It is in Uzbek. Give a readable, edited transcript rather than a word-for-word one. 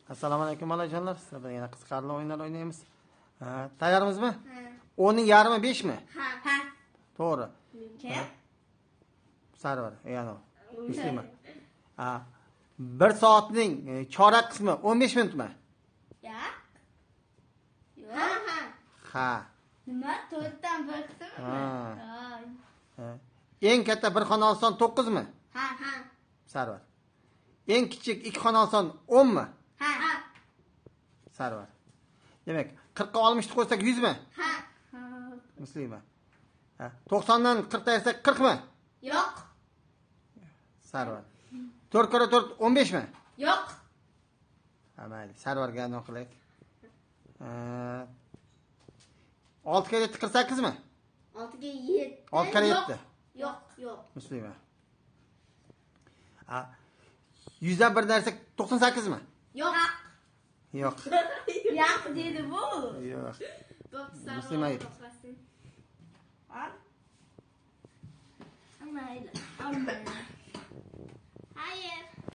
Assalomu alaykum bolajonlar. Sizlar bilan yana qiziqarli o'yinlar o'ynaymiz. Tayyormizmi? 10ning yarmi 5 mi? Ha. Ha. To'g'ri. Kim? Sarvar, yana. Muslima. 1 soatning chorak qismi 15 minutmi? Ya. Yo'q. Ha, ha. Ha. Nima? 4dan 1 qismi? Ha. Eng katta bir xonali son 9 mi? Ha, ha. Sarvar. Eng kichik ikki xonali son 10 mi? Ha, ha. Sarvar. Demak, 40 ga 60 ni qo'ysak 100 mi? Ha. Muslima. 90 dan 40 ayirsak 40 mi? Yo'q. Sarvar. 4 karra 4 15 mi? Yo'q. Ha, mayli. Sarvarga aniq qilaylik. 6 karra 7 48 mi? 6 ga 7. 6 karra 7. Yo'q, yo'q. Muslima. 100 dan 1 ayirsak 98 mi? Yo'q. Yo'q. Yo'q dedi bu. Yo'q. Muslima. Ha? Mayli.